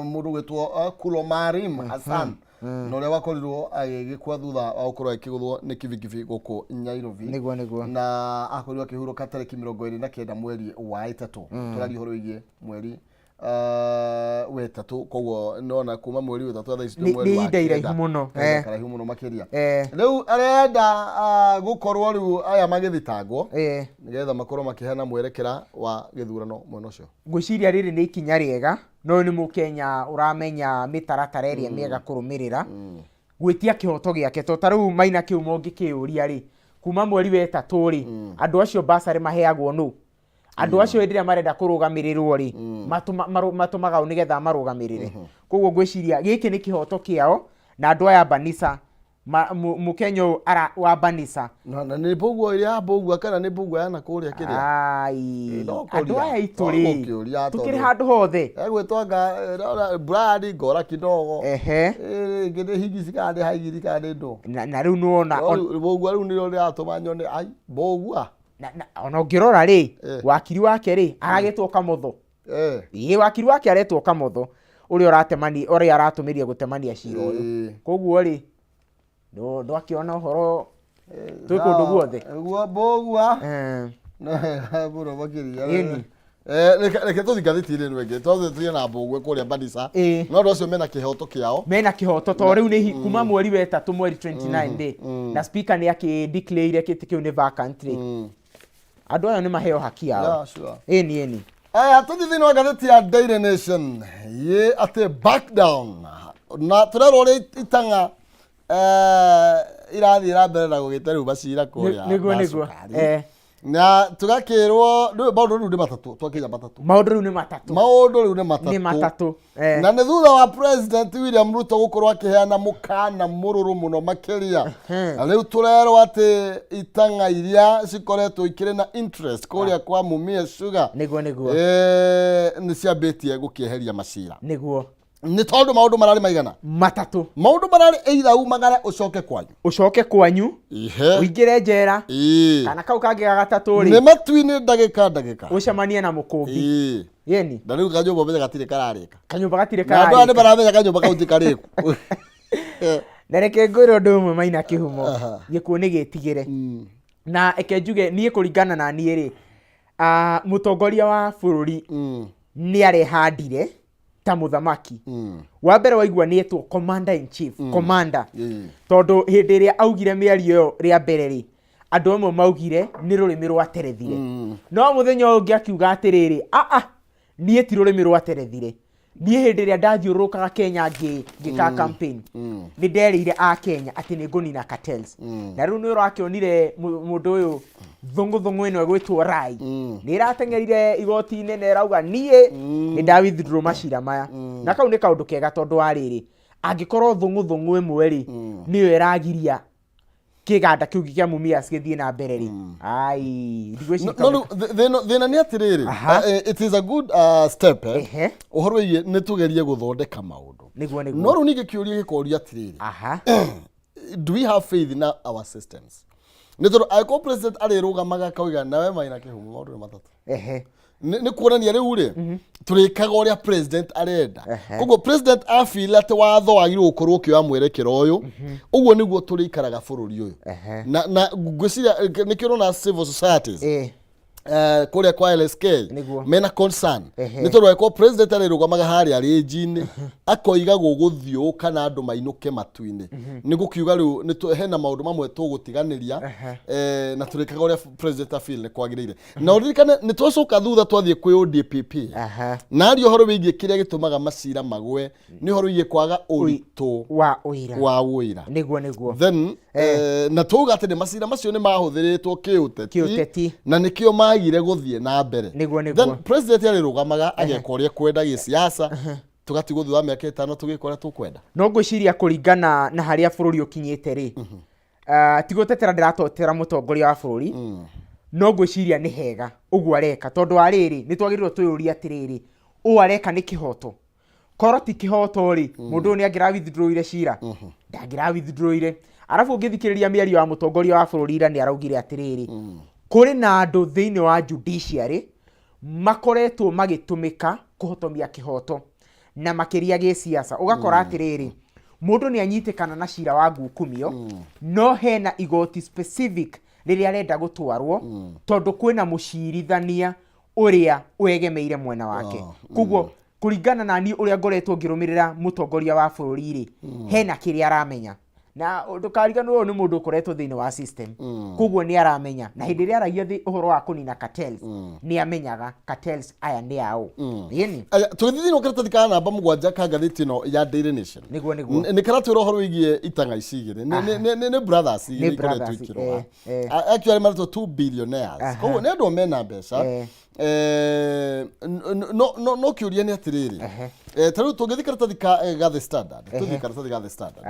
A: mũndũ ũgwĩtwo Kulo Marim Hassan, na ũrĩa wakorirwo agĩgĩkua thutha wa gũkorwo agĩkĩgũthwo nĩ kibikibi gũkũ Nairobi.
B: Nĩguo.
A: Na akorirwo akĩhurũka tarĩki 29 mweri wa ĩtatũ. Tũraria ũhoro wĩgiĩ mweri wa ĩtatũ, koguo nona kuma mweri wa ĩtatũ thaa ici twĩ mweri
B: Nĩ
A: wa
B: ihinda iraihu
A: kenda.
B: mũno.
A: Kahinda karaihu mũno makĩria. Rĩu arenda gũkorwo rĩu aya magĩthitangwo nĩgetha makorwo makĩheana mwerekera wa gĩthurano mwena ũcio.
B: Ngwĩciria rĩrĩ nĩ ikinya rĩega, no ũyũ nĩ mũkenya ũramenya mĩtaratara ĩrĩa mĩega kũrũmĩrĩra gwĩtia kĩhoto gĩake, to ta rĩu Maina Kĩhumo ũngĩkĩyũria rĩ, kuma mweri wa ĩtatũ rĩ, andũ acio basarĩ maheagwo nũ? Andũ acio hĩndĩ ĩrĩa marenda kũrũgamĩrĩrwo rĩ, matũmaga ũ nĩgetha marũgamĩrĩre? Koguo ngwĩciria gĩkĩ nĩ kĩhoto kĩao na andũ aya Banisa, mũkenya ũyũ wa Banisa.
A: Na nĩ mbũguo ĩrĩa ya mbũgua kana nĩ mbũgua ya nakũrĩa kĩrĩa?
B: Ai,
A: Ĩ, no
B: andũ
A: kũria.
B: aya aitũ
A: No
B: rĩ,
A: gũkĩũria
B: tũkĩrĩ
A: tondũ-
B: handũ hothe.
A: Egwĩtwo anga Brian ngora kidogo. Rĩngĩ nĩ higisi kana nĩ haigiri kana nĩ ndũ.
B: Na rĩu nĩwona
A: Mbũgua rĩu nĩrĩo rĩratũma nyone ai mbũgua.
B: Na ona ũngĩrora rĩ, wakiri wake rĩ, aragĩtwo Kamotho. Ĩĩ, wakiri wake aretwo Kamotho, ũrĩa ũratemani, ũrĩa aratũmĩria gũtemania cira ũyũ. Koguo rĩ, ndwakĩona ũhoro twĩ kũndũ guothe.
A: Guo mbũgua. Mũno makĩria.
B: Ĩni.
A: Reke tũthiĩ ngathĩti-inĩ ĩno ĩngĩ, tondũ tũthiĩ na mbũgua kũrĩa Banisa. No andũ acio mena kĩhoto kĩao.
B: Mena kĩhoto, to rĩu nĩ kuma mweri wa ĩtatũ, mweri 29 rĩ, na speaker nĩ akĩ declare gĩtĩ kĩu nĩ vacant rĩ. Andũ aya nĩ maheo haki yao.
A: Yeah, sure.
B: Ĩni, ĩni.
A: Aya, tũthiĩ thĩinĩ wa ngathĩti ya Daily Nation yĩ atĩ back down na tũrerwo ũrĩa itang'a irathiĩ na mbere na gũgĩte rĩu macira kũrĩa
B: Nĩguo,
A: ma
B: nĩguo.
A: cukari. Na tũgakĩrwo rĩu maũndũ rĩu nĩ matatũ, twakinya matatũ.
B: Maũndũ rĩu nĩ matatũ.
A: Maũndũ rĩu nĩ matatũ.
B: Nĩ matatũ.
A: Na nĩ thutha wa President William Ruto gũkorwo akĩheana mũkana mũrũrũ mũno makĩria. Na rĩu tũrerwo atĩ itang'a iria cikoretwo ikĩrĩ na interest kũrĩa kwa Mumia Sugar
B: Nĩguo, nĩguo.
A: Nĩ ciambĩtie gũkĩeheria macira. Nĩ tondũ maũndũ mararĩ maigana?
B: Matatũ.
A: Maũndũ mararĩ either umagare ũcoke kwanyu.
B: Ũcoke kwanyu.
A: Ihe.
B: Ũingĩre njera. Kana kau kangĩ ga gatatũ
A: rĩ. Nĩ matu-inĩ ndagĩka ndagĩka.
B: Ũcemanie na mũkũmbi. Yeni.
A: Na rĩu kanyũmba ũmenye gatirĩ kararĩka.
B: Kanyũmba gatirĩ
A: Na andũ aya nĩ
B: kararĩka.
A: maramenya kanyũmba kau ti karĩku.
B: Na reke ngwĩre ũndũ ũmwe, Maina Kĩhumo. Gĩkuũ nĩ gĩtigĩre. Na reke njuge niĩ kũringana na niĩ rĩ, mũtongoria wa bũrũri nĩ arehandire ta mũthamaki. Wa mbere waigua nĩ etwo commander in chief, commander. Tondũ hĩndĩ ĩrĩa augire mĩario ĩyo rĩa mbere rĩ, andũ amwe maugire nĩ rũrĩmĩ rwaterethire. No mũthenya ũyũ ũngĩ akiuga atĩrĩrĩ, aa, niĩ ti rũrĩmĩ rwaterethire, niĩ hĩndĩ ĩrĩa ndathiũrũrũkaga Kenya ngĩka campaign nĩ nderĩire a Kenya atĩ nĩ ngũnina cartels. Na rĩu nĩ ũrakĩonire mũndũ ũyũ thũngũthũngũ ĩno ĩgwĩtwo Rai nĩ ĩrateng'erire igoti-inĩ na ĩrauga niĩ nĩ nda withdraw macira maya. Na kau nĩ kaũndũ kega tondũ wa rĩrĩ, angĩkorwo thũngũthũngũ ĩmwe rĩ nĩyo ĩragiria kĩganda kĩu kĩa Mumias gĩthiĩ na mbere rĩ, ai, ndigwĩciria.
A: No rĩu thĩna nĩ atĩrĩrĩ, it is a good step. Ũhoro wĩgiĩ nĩ tũgerie gũthondeka maũndũ.
B: Nĩguo, nĩguo.
A: No rĩu ningĩ kĩũria gĩkoria atĩrĩrĩ, do we have faith in our systems? Nĩ tondũ angĩkorwo president arĩrũgamaga akauga nawe Maina Kĩhumo maũndũ nĩ matatũ, nĩ kuonania rĩu rĩ tũrĩkaga ũrĩa president arenda. Koguo president afeel atĩ watho wagĩrĩirwo gũkorwo ũkĩoya mwerekero ũyũ, ũguo nĩguo tũrĩikaraga bũrũri ũyũ. Na ngwĩciria nĩkĩo ũrona civil societies kũrĩa kwa LSK mena concern, nĩ tondũ angĩkorwo president arĩrũgamaga harĩa rĩnji-inĩ akoiga gũgũthiũka na andũ mainũke matu-inĩ, nĩ gũkiuga rĩu hena maũndũ mamwe tũgũtiganĩria na tũrĩkaga ũrĩa president afeel nĩ kwagĩrĩire. Na ũririkane nĩ twacoka thutha twathiĩ kwĩ ODPP na aria ũhoro wĩgiĩ kĩrĩa gĩtũmaga macira magwe nĩ ũhoro wĩgiĩ kwaga ũritũ
B: wa ũira.
A: Wa ũira.
B: Nĩguo, nĩguo.
A: Then na twauga atĩ nĩ macira macio nĩ mahũthĩrĩtwo kĩũteti.
B: Kĩũteti.
A: Na nĩkĩo magire gũthiĩ na mbere.
B: Nĩguo.
A: Then president arĩrũgamaga ageka ũrĩa kwenda gĩsiasa, tũgatigwo thutha wa mĩaka 5 tũgĩka ũrĩa tũkwenda.
B: No ngwĩciria kũringana na harĩa bũrũri ũkinyĩte rĩ, ti gũtetera ndĩratetera mũtongoria wa bũrũri, no ngwĩciria nĩ hega ũguo areka, tondũ wa rĩrĩ, nĩ twagĩrĩirwo twĩyũrie atĩrĩrĩ, ũũ areka nĩ kĩhoto? Korwo ti kĩhoto rĩ, mũndũ ũyũ nĩ angĩra withdrawire cira? Ndangĩra withdrawire. Arabu ũngĩthikĩrĩria mĩario ya mũtongoria wa bũrũri ira, nĩ araugire atĩrĩrĩ, kũrĩ na andũ thĩinĩ wa judiciary makoretwo magĩtũmĩka kũhotomia kĩhoto na makĩria gĩsiasa. Ũgakora atĩrĩrĩ, mũndũ nĩ anyitĩkana na cira wa ngukumio, no hena igoti specific rĩrĩa arenda gũtwarwo tondũ kwĩna mũcirithania ũrĩa wegemeire mwena wake. Koguo kũringana na niĩ ũrĩa ngoretwo ngĩrũmĩrĩra mũtongoria wa bũrũri rĩ, hena kĩrĩa aramenya. Na ndũkariganĩrwo ũyũ nĩ mũndũ ũkoretwo thĩinĩ wa system, koguo nĩ aramenya. Na hĩndĩ ĩrĩa aragia ũhoro wa kũnina cartels, nĩ amenyaga cartels aya nĩ ao. Ĩni.
A: Aya, tũgĩthiĩ thĩinĩ wa karatathi ka namba 7 ka ngathĩti ĩno ya Daily Nation.
B: Nĩguo, nĩguo.
A: Nĩ karatwĩra ũhoro wĩgiĩ itang'a ici igĩrĩ. Nĩ brothers igĩrĩ
B: Nĩ
A: ikoretwo
B: brothers,
A: ikĩrũa.
B: Eh.
A: Actually maretwo two billionaires. Koguo nĩ andũ mena mbeca. No kĩũria nĩ atĩrĩrĩ, ta rĩu tũngĩthiĩ karatathi ka ga The Standard, tũthiĩ karatathi ga The Standard.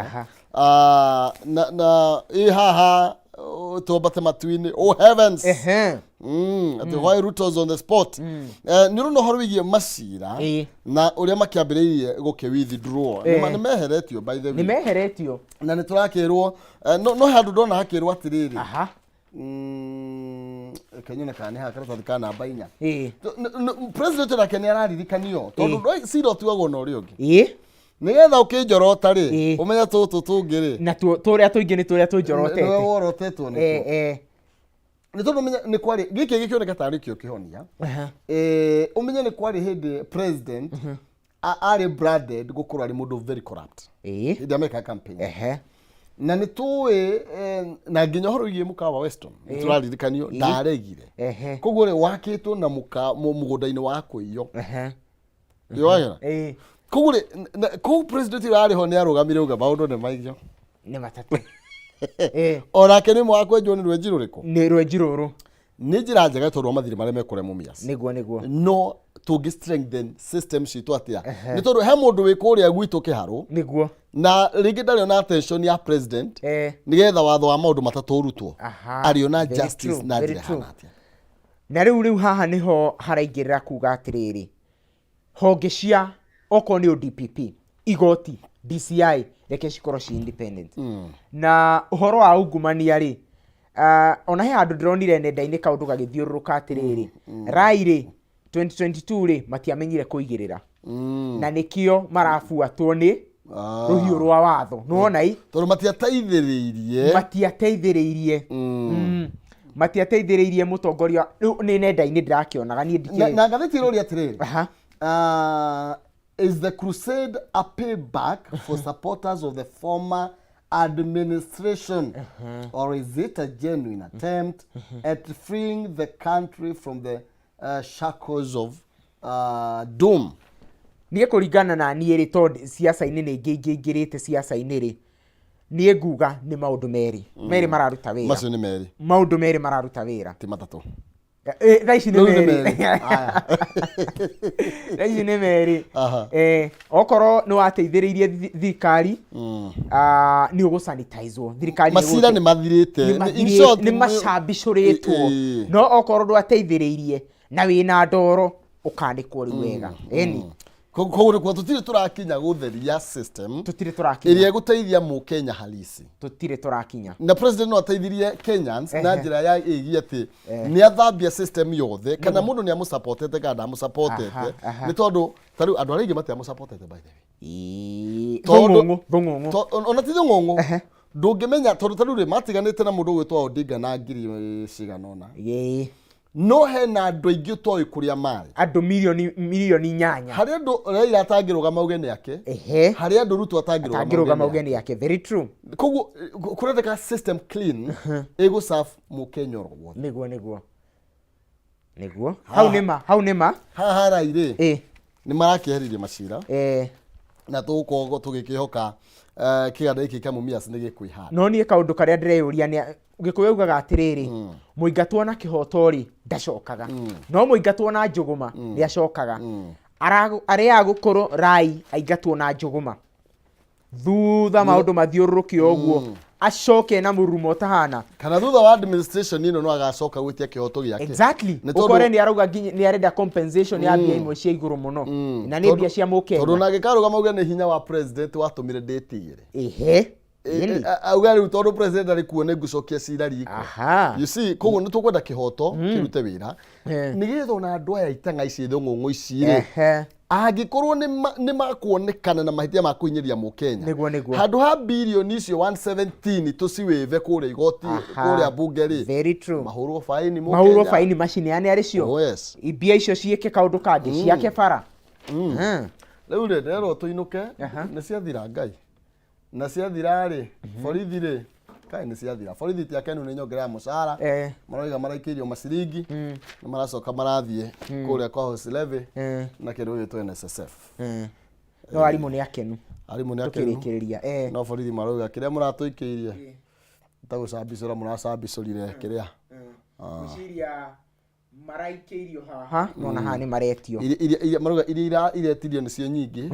A: Na ĩ haha, oh, twambate matu-inĩ, oh heavens. Atĩ why Ruto's on the spot. Nĩ ũrona ũhoro wĩgiĩ macira na ũrĩa makĩambĩrĩirie gũkĩ withdraw. Nĩ meheretio, by the
B: Nĩ
A: way.
B: Meheretio.
A: Na nĩ tũrakĩrwo no handũ ndona hakĩrwo atĩrĩrĩ, reke nyone kana nĩ haha karatathi ka namba 4. President nake nĩ araririkanio tondũ cira ũtuagwo na ũrĩa ũngĩ nĩgetha ũkĩnjorota rĩ, ũmenye tũtũ tũngĩ rĩ.
B: Na tũrĩa tũingĩ nĩ tũrĩa
A: nĩwe
B: tũnjorotete.
A: worotetwo nĩtuo. Nĩ tondũ ũmenye nĩ kwarĩ gĩkĩ gĩkĩoneka tarĩ kĩo kĩhonia. Ũmenye nĩ kwarĩ hĩndĩ president arĩ branded gũkorwo arĩ mũndũ very corrupt hĩndĩ ĩrĩa mekaga campaign. Na nĩ tũĩ na nginya ũhoro wĩgiĩ mũkawa Weston nĩ tũraririkanio ndaregire. Koguo rĩ, wakĩtwo na mũgũnda-inĩ wa kũiywo. Nĩwagera? Koguo rĩ, kũu president ũrĩa arĩ ho nĩ arũgamire auga maũndũ nĩ maigio.
B: Nĩ matatũ.
A: Onake nĩ ũmwe wa kwenjwo nĩ rwenji rũrĩkũ?
B: Nĩ rwenji rũrũ.
A: Nĩ njĩra njega tondũ wa mathirĩ marĩa mekũrĩa Mumias.
B: Nĩguo nĩguo.
A: No tũngĩ strengthen system citũ atĩa? Nĩ tondũ he mũndũ wĩ kũrĩa gwitũ kĩharũ na rĩngĩ ndarĩ ona attention ya president nĩgetha watho wa maũndũ matatũ ũrutwo. Arĩona
B: Very
A: justice
B: true,
A: na
B: very
A: njĩra
B: true.
A: ĩhana atĩa?
B: Na rĩu haha nĩho haraingĩrĩra kuga atĩrĩrĩ, honge cia okorwo nĩ ODPP, igoti, DCI, reke cikorwo ci independent. Na ũhoro wa ungumania rĩ, ona he handũ ndĩronire nenda-inĩ kaũndũ gagĩthiũrũrũka atĩrĩrĩ, Rai rĩ, 2022 rĩ, matiamenyire kũigĩrĩra. Na nĩkĩo marabuatwo nĩ rũhiũ rwa watho. Nĩwona i?
A: Tondũ matiateithĩrĩirie.
B: Matiateithĩrĩirie. Matiateithĩrĩirie mũtongoria. Rĩu nĩ nenda-inĩ ndĩrakĩonaga niĩ ndikĩrĩ.
A: Na ngathĩti ĩroria atĩrĩrĩ, is the crusade a payback for supporters of the former administration, or is it a genuine attempt at freeing the country from the shackles of doom?
B: Niĩ kũringana na niĩ rĩ, tondũ siasa-inĩ nĩ ingĩingĩrĩte siasa-inĩ rĩ, niĩ nguga nĩ maũndũ merĩ. Merĩ mararuta wĩra.
A: Macio nĩ merĩ.
B: Maũndũ merĩ mararuta wĩra.
A: Ti matatũ.
B: Thaa ici nĩ
A: Rĩu nĩ
B: merĩ.
A: merĩ. Aya.
B: Thaa ici nĩ merĩ.
A: Aha.
B: Okorwo nĩ wateithĩrĩirie thirikari, nĩ ũgũsanitizwo. Thirikari nĩ
A: Macira nĩ mathirĩte. In short,
B: nĩ macambicũrĩtwo. No okorwo ndwateithĩrĩirie na wĩna ndoro, ũkanĩkwo rĩu wega. Ĩni.
A: Koguo nĩ kuga tũtirĩ tũrakinya gũtheria system
B: Tũtirĩ tũrakinya.
A: ĩrĩa ĩgũteithia mũkenya halisi.
B: Tũtirĩ tũrakinya.
A: Na president no ateithirie Kenyans na njĩra ya ĩgiĩ atĩ nĩ athambia system yothe, kana mũndũ nĩ amũsupportete kana ndamũsupportete. Nĩ tondũ ta rĩu andũ arĩa aingĩ matiamũsupportete by the way.
B: Thũng'ũng'ũ, thũng'ũng'ũ.
A: Ona ti thũng'ũng'ũ. Ndũngĩmenya tondũ ta rĩu rĩ, matiganĩte na mũndũ ũgwĩtwo Odinga na ngiri cigana ũna. No hena andũ aingĩ ũtoĩ kũrĩa marĩ.
B: Andũ milioni 8.
A: Harĩ andũ Raila atangĩrũgama auge nĩ ake. Harĩ andũ Ruto atangĩrũgama
B: Atangĩrũgama auge nĩ ake. Very true.
A: Koguo kũrendeka system clean ĩgũserve mũkenya oro wothe.
B: Nĩguo, nĩguo. Nĩguo. Hau nĩ ma, hau nĩ ma.
A: Haha Rai rĩ, nĩ marakĩeheririe macira. Na tũgũkorwo tũgĩkĩhoka kĩganda gĩkĩ kĩa Mumias nĩ gĩkwĩhanda.
B: No niĩ kaũndũ karĩa ndĩreyũria nĩ Gĩkũyũ augaga atĩrĩrĩ, mũingatwo na kĩhoto rĩ, ndacokaga. No mũingatwo na njũgũma nĩ acokaga. Arĩa agũkũrũ Rai aingatwo na njũgũma. Thutha maũndũ mathiũrũrũke ũguo, acoke na mũrurumo ũtahana.
A: Kana thutha wa administration ĩno no agacoka gwĩtia kĩhoto gĩake.
B: Exactly.
A: Nĩ tondũ
B: Ũkore nĩ arauga nginya nĩ arenda compensation ya mbia imwe cia igũrũ mũno. Na nĩ mbia cia mũkenya.
A: Tondũ na angĩkarũgama auge nĩ hinya wa president watũmire ndĩtigĩre. Auga rĩu tondũ president arĩ kuo nĩ ngũcokia cira riko. You see, koguo nĩ tũkwenda kĩhoto kĩrute wĩra. Nĩgetha ona andũ aya itang'a ici thũng'ũng'ũ ici rĩ, angĩkorwo nĩ makuonekana na mahĩtia ma kũhinyĩrĩria mũkenya.
B: Nĩguo, nĩguo.
A: Handũ ha birioni icio 117 tũciwĩve kũrĩa igoti, kũrĩa bunge rĩ.
B: Very true.
A: Mahũrwo faini mũkenya.
B: Mahũrwo faini macineane arĩ cio.
A: Oh, yes.
B: Mbia icio ciĩke kaũndũ kangĩ, ciake bara.
A: Rĩu rĩ, ndĩrerwo tũinũke, nĩ ciathira Ngai. Na ciathira rĩ, borithi rĩ, kaĩ nĩ ciathira. Borithi ti akenu nĩ nyongerera mũcara. Maroiga maraikĩirio maciringi, na maracoka marathiĩ kũrĩa kwa House Levy na kĩndũ gĩgwĩtwo NSSF.
B: No arimũ nĩ akenu.
A: Arimũ nĩ akenu.
B: Tũkĩrĩkĩrĩria.
A: No borithi marauga kĩrĩa mũratũikĩirie, ta gũcambicũra mũracambicũrire kĩrĩa.
B: Ngwĩciria maraikĩirio haha, no na haha nĩ maretio.
A: Marauga iria iretirio nĩcio nyingĩ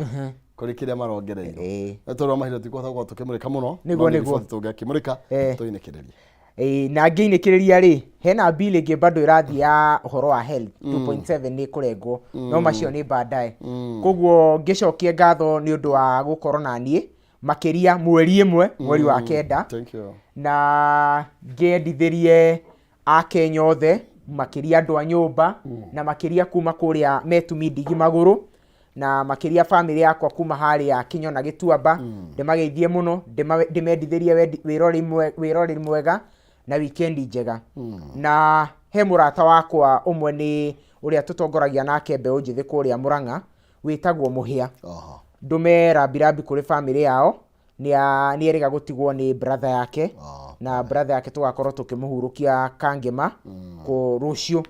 A: kũrĩ kĩrĩa marongereirwo. Na tondũ wa mahinda tũtikũhota gũkorwo tũkĩmũrĩka mũno,
B: Nĩguo,
A: no nĩ
B: nĩguo.
A: riboti tũngĩakĩmũrĩka, tũinĩkĩrĩrie.
B: Na ngĩinĩkĩrĩria rĩ, hena bill ĩngĩ bado ĩrathiĩ ya ũhoro wa health, 2.7 nĩ ĩkũrengwo, no macio nĩ baadaye. Koguo ngĩcokie ngatho nĩ ũndũ wa gũkorwo na niĩ, makĩria mweri ĩmwe, mweri wa kenda.
A: Thank you.
B: Na ngĩendithĩrie Akenya othe, makĩria andũ a nyũmba, na makĩria kuma kũrĩa metumi ndigi magũrũ, na makĩria famĩlĩ yakwa kuma harĩa Kĩnyona Gĩtuamba, ndĩmageithie mũno, ndĩmendithĩrie wĩroreri mwega na wikendi njega. Na he mũrata wakwa ũmwe nĩ ũrĩa tũtongoragia nake mbeũ njĩthĩ kũrĩa Mũrang'a, wĩtagwo Mũhĩa. Ndũme rambirambi kũrĩ famĩlĩ yao, Nĩ erĩga gũtigwo nĩ brother yake.
A: Ah.
B: Na brother yake tũgakorwo tũkĩmũhurũkia Kangema kũ rũciũ.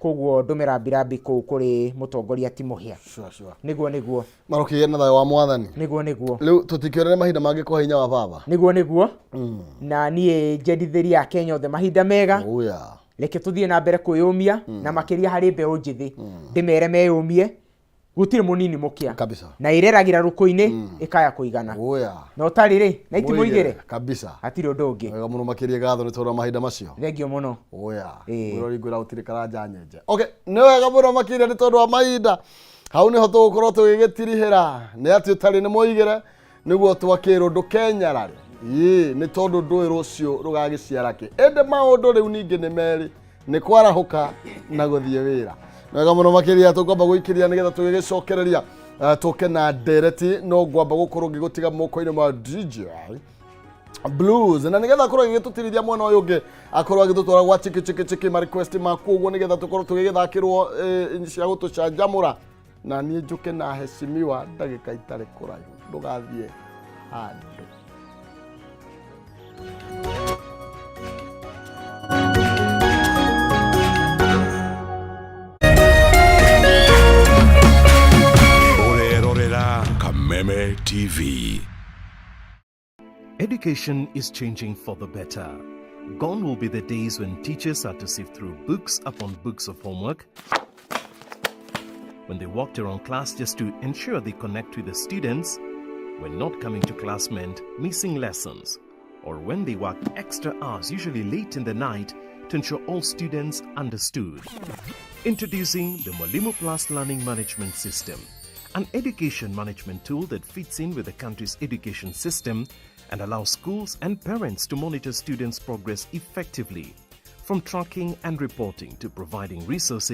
B: Koguo ndũmĩra mbirambi kũu kũrĩ mũtongoria ti Mũhĩa.
A: Sure.
B: Nĩguo.
A: Marũkĩgĩe na thayũ wa Mwathani.
B: Nĩguo.
A: Rĩu tũtikĩonere mahinda mangĩ kwa hinya wa baba.
B: Nĩguo. Na niĩ njendithĩria Akenya othe mahinda mega.
A: Oya.
B: Reke tũthiĩ na mbere kwĩyũmia, na makĩria harĩ mbeũ njĩthĩ, ndĩmere meyũmie, gũtirĩ mũnini mũkĩa.
A: Kabisa.
B: Na ĩreragĩra rũkũ-inĩ ĩkaya kũigana.
A: Oya.
B: Na ũtarĩ rĩ na itimũigĩre.
A: Kabisa.
B: Hatirĩ ũndũ ũngĩ.
A: Wega mũno makĩria, ngatho nĩ tondũ wa mahinda macio.
B: Thengio mũno.
A: Oya.
B: Ĩĩ.
A: Mwĩrori, ngwĩra gũtirĩ karanja nyenje. Okay, nĩ wega mũno makĩria nĩ tondũ wa mahinda. Hau nĩho tũgũkorwo tũgĩgĩtirihĩra. Nĩ atĩ ũtarĩ nĩ mũigĩre nĩguo twakĩrwo ndũkenyarare. Ĩĩ, nĩ tondũ ndũĩ rũciũ rũgagĩciara kĩ. Ĩndĩ maũndũ rĩu ningĩ nĩ merĩ, nĩ kwarahũka na gũthiĩ wĩra. Nĩ wega mũno makĩria, tũkwamba gũikĩria nĩgetha tũgĩgĩcokereria tũke na ndereti, no ngwamba gũkorwo ngĩgũtiga moko-inĩ ma DJ Blues, na nigetha akorwo agĩgĩtũtirithia mwena ũyũ ũngĩ, akorwo agĩtũtwara gwa chiki chiki chiki ma request maku ũguo, nĩgetha tũkorwo tũgĩgĩthakĩrwo cia gũtũcanjamũra, na niĩ njũke na heshimiwa ndagĩka itarĩ kũraihu. Ndũgathiĩ handũ.
C: Ũrerorera Kameme TV.
D: Education is changing for the better. Gone will be the days when teachers had to sift through books upon books of homework, when they walked around class just to ensure they connect with the students, when not coming to class meant missing lessons, or when they worked extra hours, usually late in the night, to ensure all students understood. Introducing the Mwalimu Plus Learning Management System, an education management tool that fits in with the country's education system and allows schools and parents to monitor students' progress effectively, from tracking and reporting to providing resources.